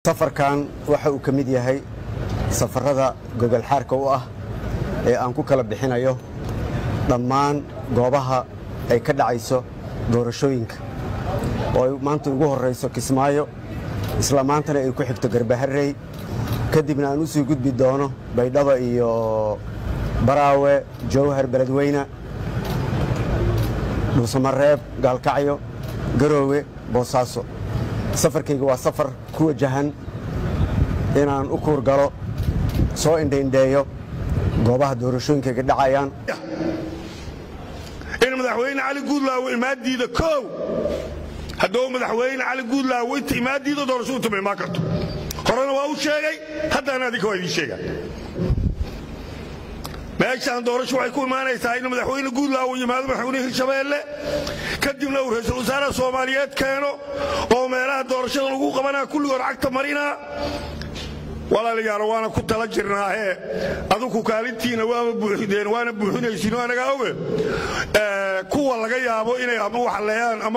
Safarkan waxa uu ka mid yahay safarada gogolxaarka u ah ee aan ku kala bixinayo dhammaan goobaha ay ka dhacayso doorashooyinka, oo ay maanta ugu horrayso Kismaayo, isla maantana ay ku xigto Garbaharey, kadibna aan u sii gudbi doono Baydhabo iyo Baraawe, Jowhar, Beledweyne, Dhuusamareeb, Gaalkacyo, Garoowe, Boosaaso. Safarkayga waa safar ku wajahan inaan u kuur galo, soo indhaindheeyo goobaha doorashooyinkayga dhacayaan. In Madaxweyne Cali Guudlaawo imaaddiida koow, hadduu Madaxweyne Cali Guudlaawo inta imaaddiida doorasho utuma imaan karto. Horena waa u sheegay, haddana adinka waa idiin sheegaa. Meeshaan doorasho waxay ku imaanaysaa in Madaxweyne Guudlaawo yimaado, madaxweyne Hirshabeelle, kadibna uu ra-iisul wasaaraha Soomaaliyeed keeno oo meelaha doorashada lagu qabanaa kulligood cagta marinaa. Walaalayaal, waana ku tala jirnaahee, adinku kaalintiina waaba buuxideen, waana buuxinaysiin oo anagaa oge kuwa laga yaabo inay ama waxleeyaan ama